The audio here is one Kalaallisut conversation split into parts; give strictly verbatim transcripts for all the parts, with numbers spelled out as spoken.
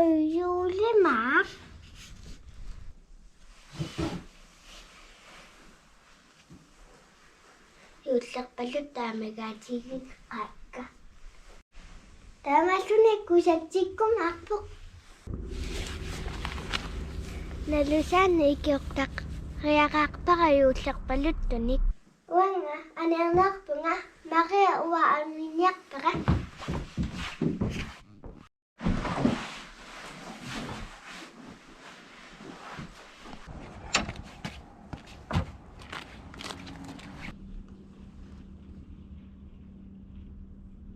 Juulimaaq. Juullerpaluttoq taamagaatigigaakka. Taamaallutik kusantikkumaarpoq. Nalusaannik ikiortariaqarpara juullerpaluttunik. Uanga aniarnerpunga, Maria uanga anguniarpara.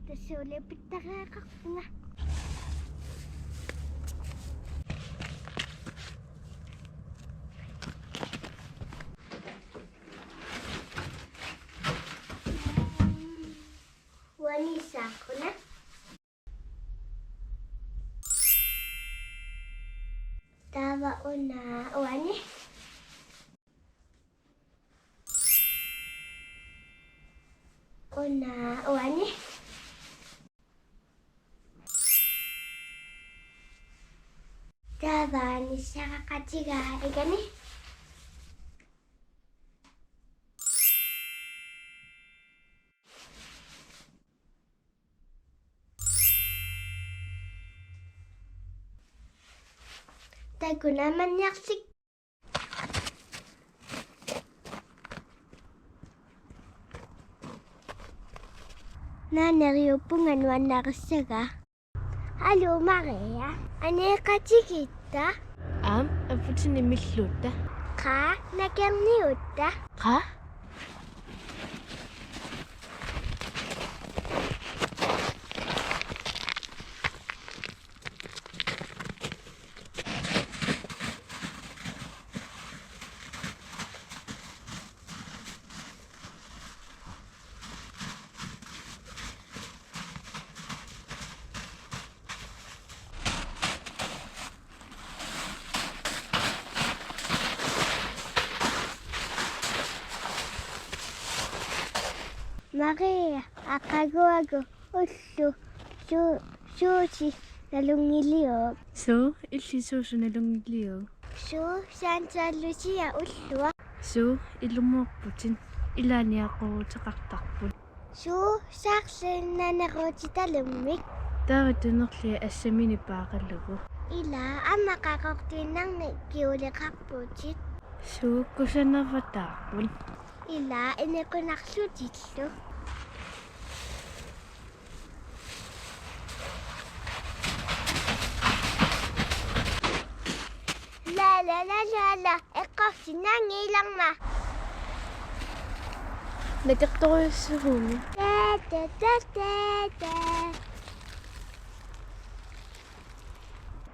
Tassa uliapittariaqarpunga. Uani saaquna. Taava una uani. Una uani. Taava anissaqatigaa ikani. Takuuk naammanniarlik. Naak neriuppunga nuannarissagaa. Aluu Maria. Aneeqatigiitta. Aamma, apputinni imilluutta. Qaa, nakerniutta. Qaa? Maria, aqaguagu ulloq, suu-, suusoq nalunngiliuk? Suu, illit suusoq nalunngiliuk? Suu, Santa Lucia ullua. Suu, ilumoorputit. Ilaanniaqquteqartarput. Suu, saarlunnaneruutitalummik. Taava tunerli assamini paaqalugu. Ilaa, aamma qaqortuinnarnik kjuleqarputit. Suu, kusanarpataarput. Ilaa, inequnarlutillu. La, la, la, la, la. Eqqorsinnaanngilarma. Nakertorujussuuvunga. Ta, ta, ta, ta, ta.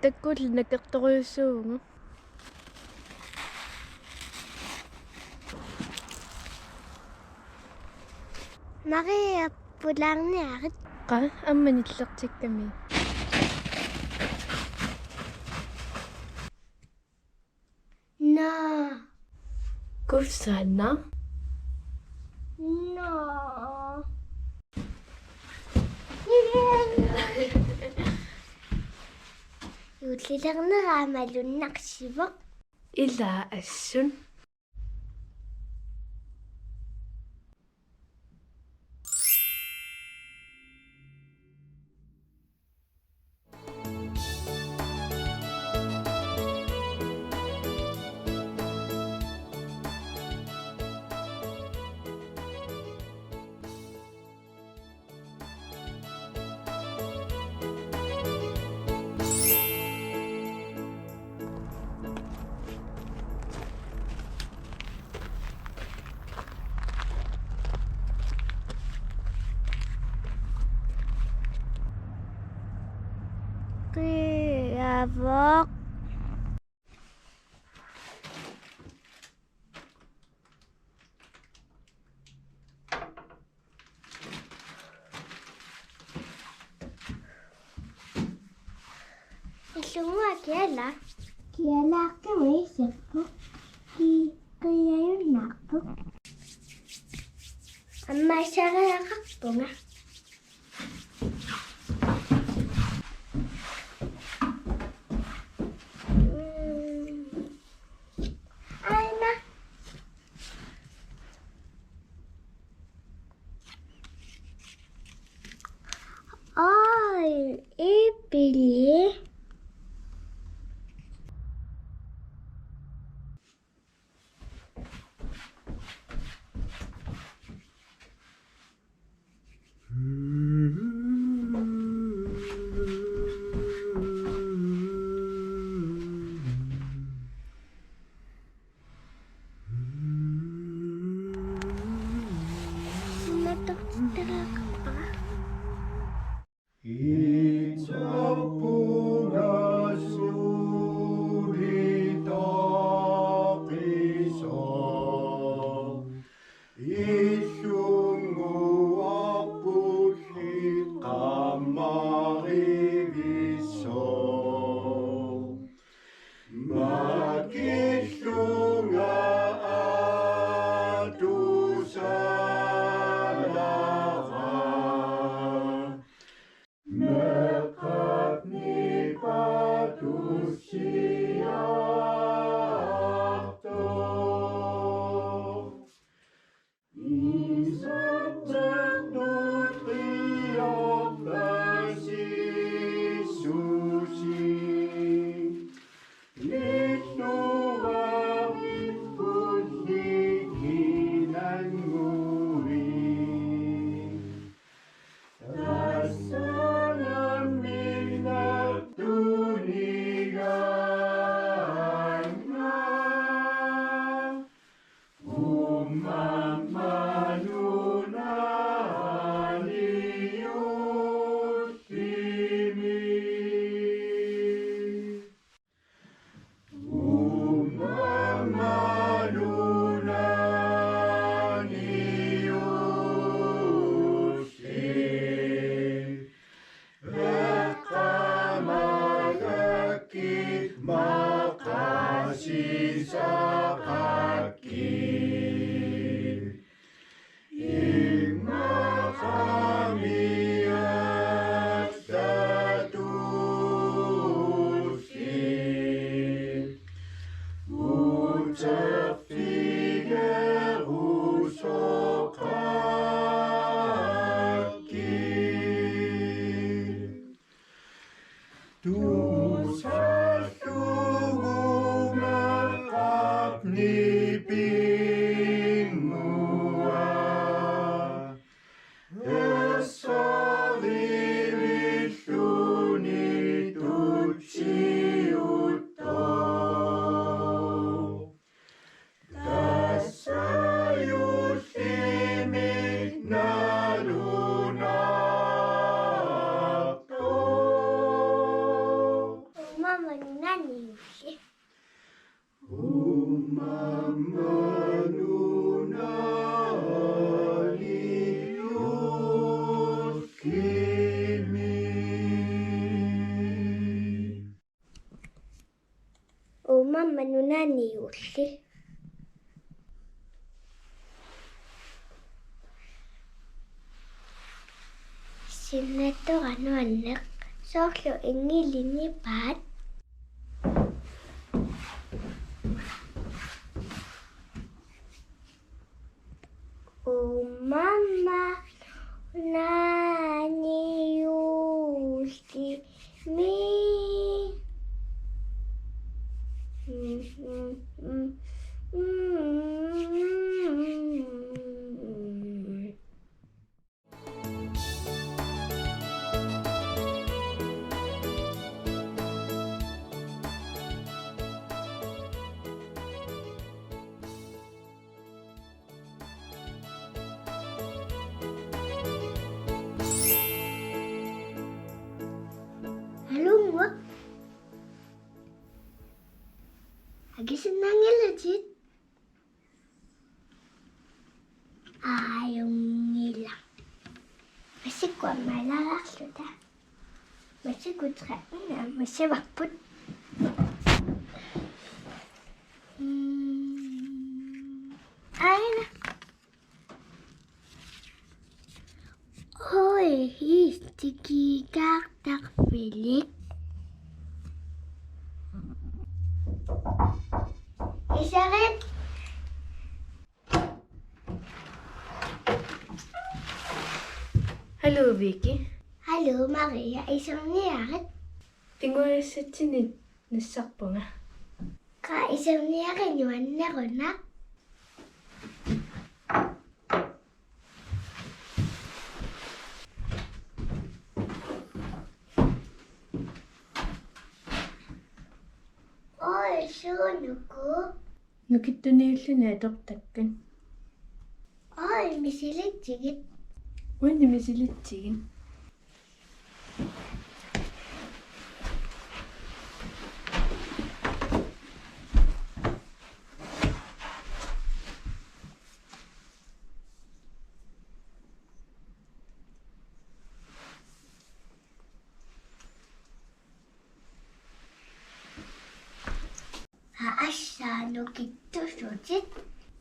Takkuuk nakertorujussuuvunga. Maria, pulaarniarit. Qaa, aamma nillertikkami. Naa. Kusanaq. Naa. Juullilernera malunnarsivoq. Ilaa assut. Qiavoq. Illunnguaq kiala. Kialaaqqimmi isippu. Ki-, qiajunnaarpoq. Aamma sariaqarpunga. Ipili. Uumamma nunani juulli. Sinnattoq nuanneq, soorlu inngilinik paat. Uumamma nunani juulli. Mi. Haluu. Akisinnaanngilatit? Ajunngilaq. Massakkut ammalaarluta. Massakkut tretten aamma savarput. Mm. Aana. Oj, hiistikiigaartarfilik. Isarit. Haluu, Vicky. Aluu, Maria, iserniarit? Pingajussatsinnik nassarpunga. Qaa, iserniarit nuanneruna. Oi, suunuku. Nukittuniulluni atortakkat. Oi, misilitsigit. Uani misilitsigit. Aassaa, nukittusutit.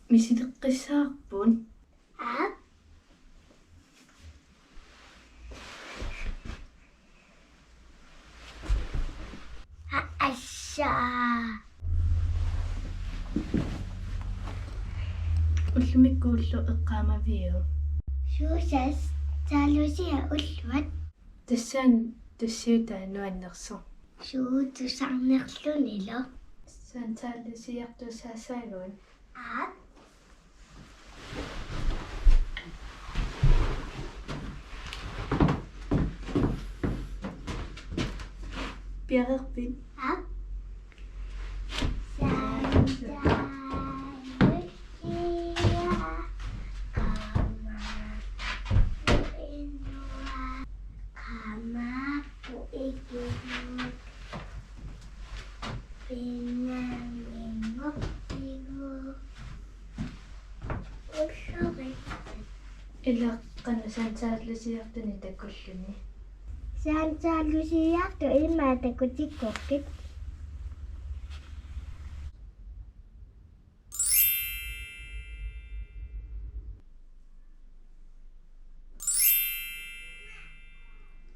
Misileqqissaarput. Aap. Aassaa. Ullumikkut ulloq eqqaamaviuk? Suusas, taalusia ulluat. Tassani tussiutaa nuannersoq. Suu, tusarnerlunilu. Tassani taalusiartuussaassaagut. Aap. Piareerpit? Aap. Santa Lucia, qaammapput inua, qaammapput ikinngooq, pinnanngooq ikinngooq. Ullorissat. Ila qanoq Santa Luciartunik takulluni? Santa Luciartut ima takutikkukkit.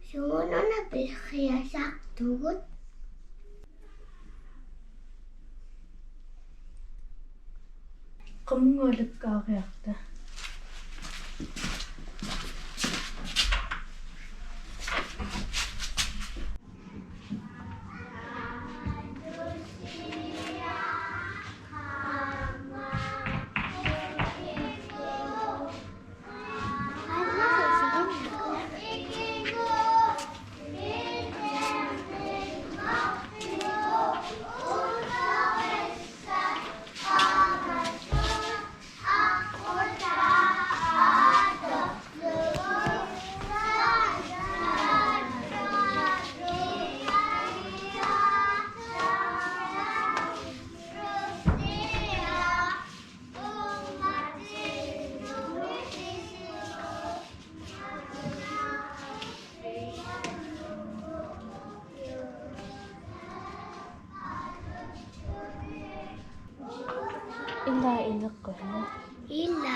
Suunuku una perriasartugut? Qamunga alakkaariarta. Ila ineqqutaa. Ila.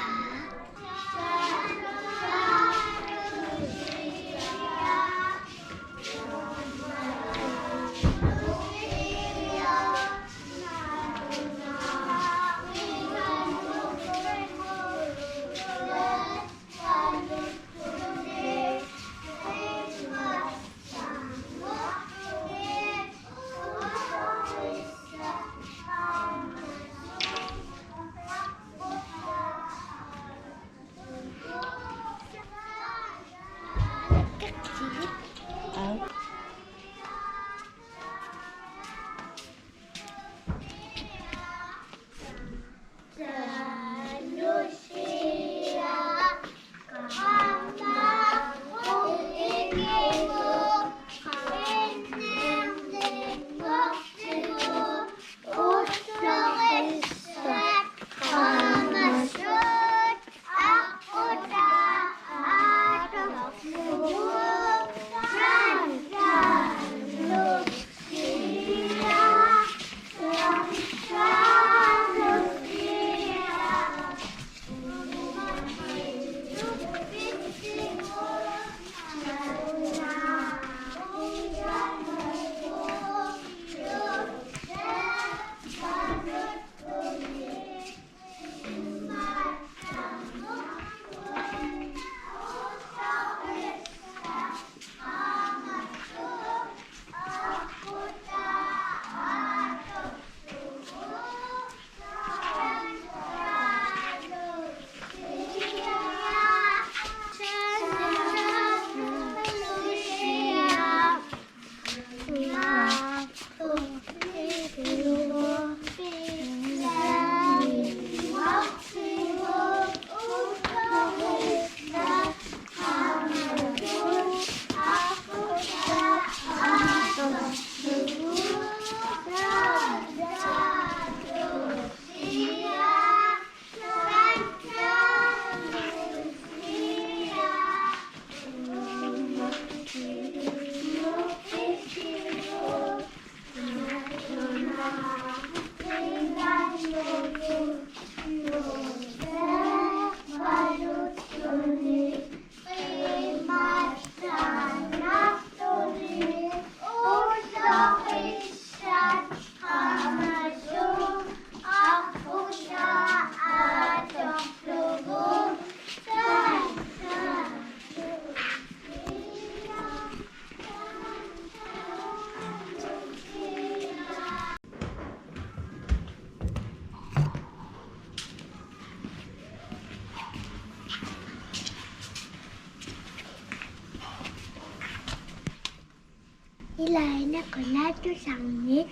Ilaa inequnaq tusarnit.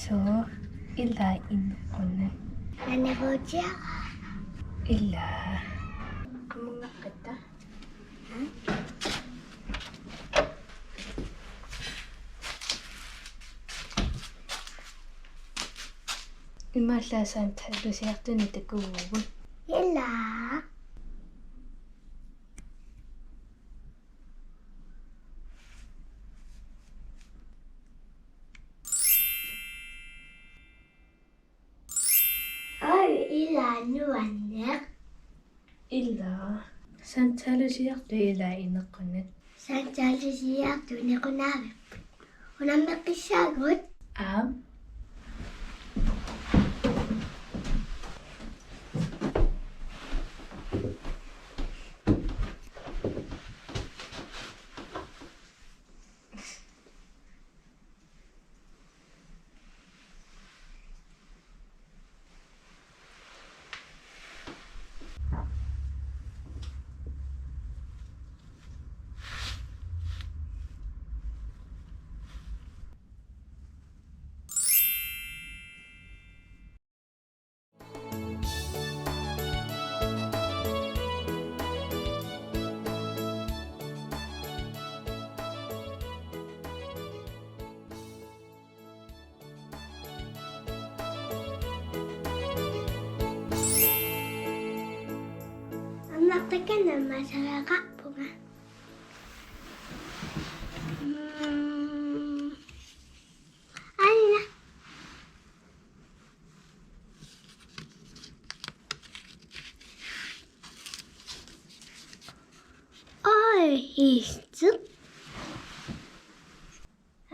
Suu, ilaa inequnaq. Naneruutiara. Ilaa. Qamungaqqatta. Imaallaat Santa Luciartunik takuvugut. Ilaa. Oj, ilaa nuanneq. Ilaa. Santa Luciartut ilaa inequnat. Santa Luciartut inequnaavipput. Unammeqqissaagut. Aap. Ammartakka naammasseriaqarpunga. Mm. Aana. Oj, iisseq.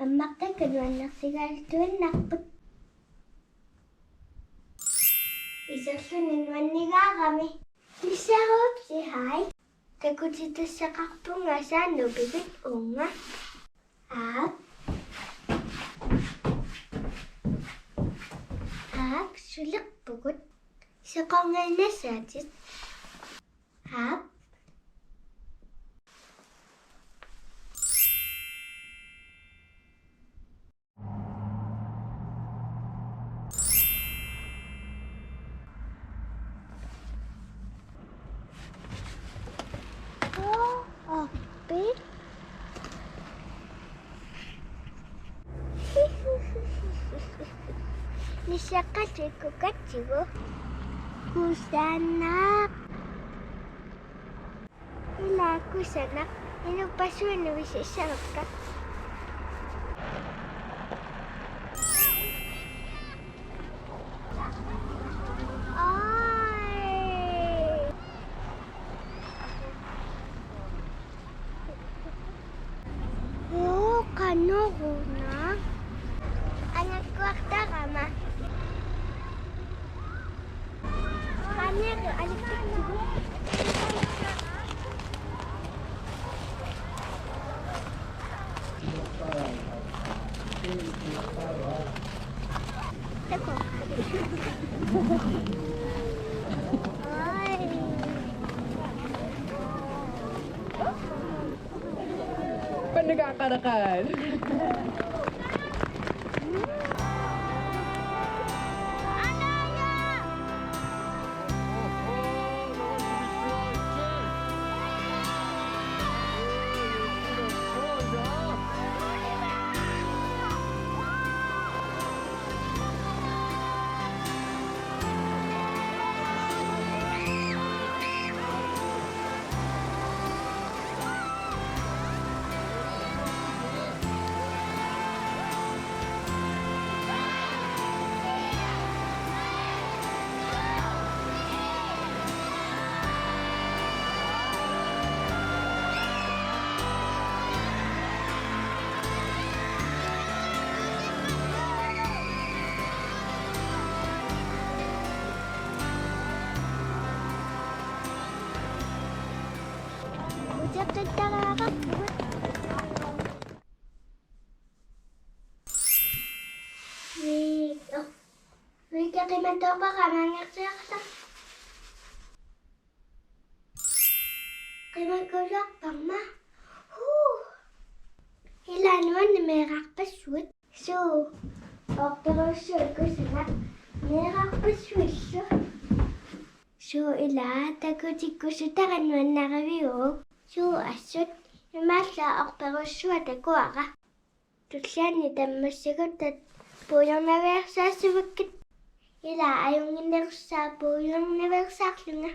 Ammartakka nuannersigaluttuinnarput. Iserluni nuannigaarami. Nissaruupsi hai. Takutitassaqarpunga saannupivit uunga. Aap. Aap, sulerpugut. Seqorngiinnassaatit. Aap. Uu, orpit. Nissaqqat ikkukatsigu. Kusanaq. Ilaa kusanaq. Inuppassuit nuisissavakka. Oj. Uu, qanoruna. Anakkuartarama. Qaniga alikkitsigu. Tako. Oj. Pannukaqaraqaat. Uteqqittariaqarpugut. Uiga. Uiga qimattoorpara maanngarsiaqartarpoq. Qimakkulerparma. Huu. Ilaa nuannermi Meerarpassuit. Suu, orperussuit kusanaq. Meerarpassuillu. Suu, ila takutikkusutara nuannariviuk. Suu, assut imaallaat orperussuaq takuara. Tulliani tammassagutta puigornaveersaassuakkit. Ila ajunnginnerussaaq puigornaveersaarlunga.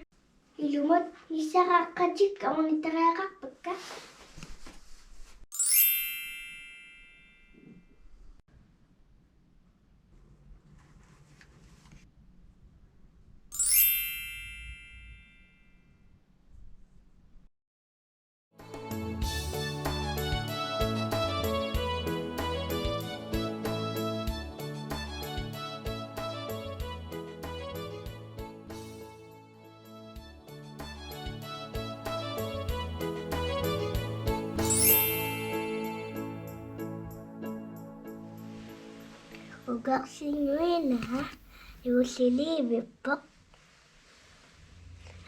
Ilumut nissaraaqqatik ornittariaqarpakka. Ukarsinguina juulliliivippoq.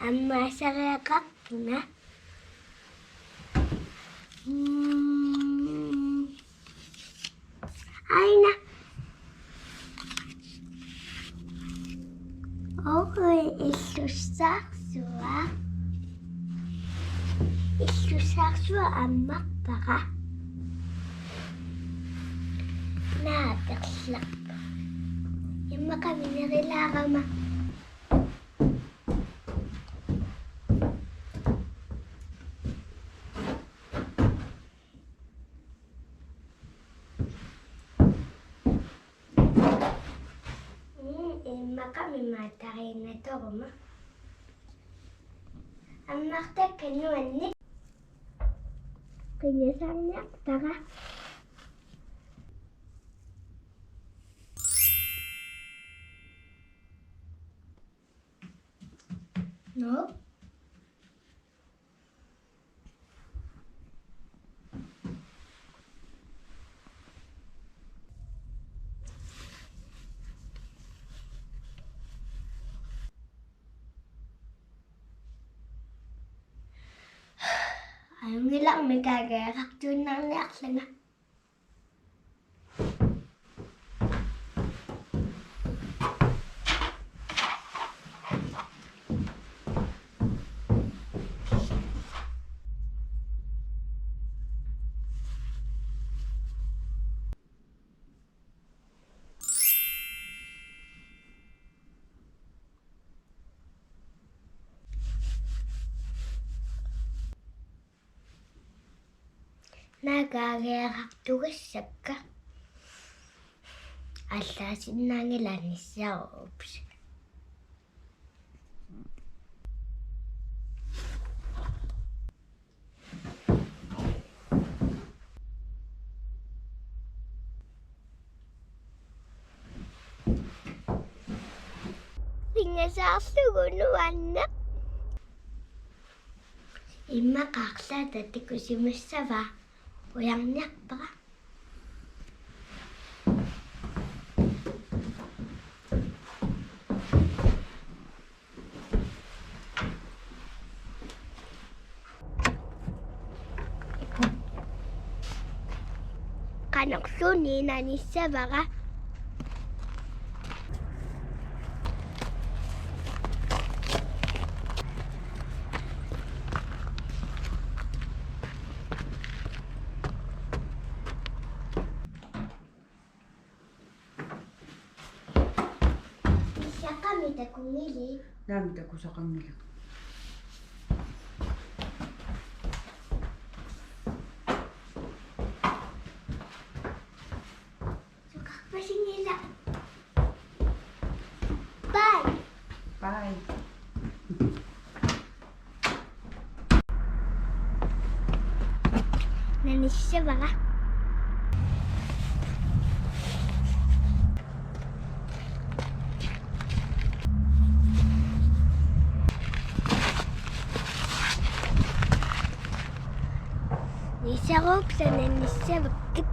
Ammaasariaqarpunga. Mm. Aina. Oi, illussaarsua. Illussaarsua ammarpara. Naaperlaq. Immaqa minerilaarama. Mm, immaqa mimaattariinnatoruma. Ammartakka nuanneq. Qingasaarniarpara. Nå. Ajunngilarmi kaageerartuinnarniarlanga. Naak kaageerartugassakka. Allaasinnaanngilaq nissarooq. Pingasaarlugu nuanneq. Immaqa arlaata takusimassavaa, ujarniarpara. Qanorluunniit nanissavara. Nissaqami takunngilaq. Naamik, takusaqanngilaq. Sukarpasinngilaq. Bye. Bye. Nanissavara. Nissarooq nanissavakkit.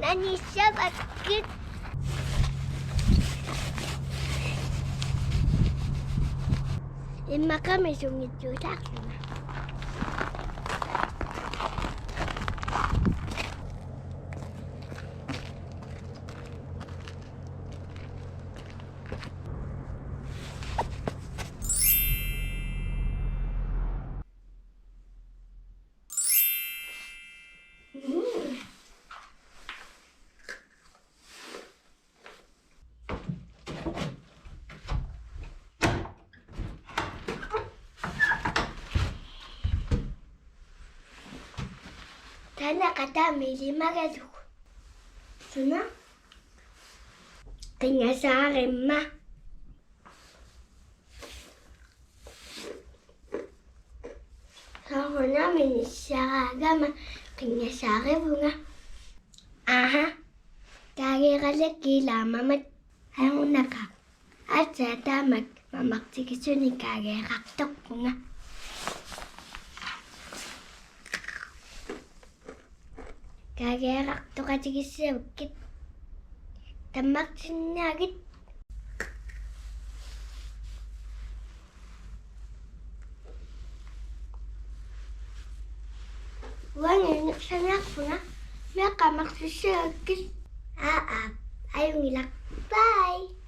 Nanissavakkit. Immaqami sunngitsuusaarlunga. Ana qataami ilimagalugu. Suna? Qinngasaarimma. Soorunami nissiaraagama qinngasaarivunga. Aha. Kaageeralakkit ilaammat. Ajunngilaq. Aatsaat taamak mamartigisunik kaageerartorpunga. Kaageerartoqatigiissagakkit. Tammartinniagit. Uanga ingerlaniarpunga, meeqqat mamartissagakkit. Aa, aa, ajunngilaq. Bye.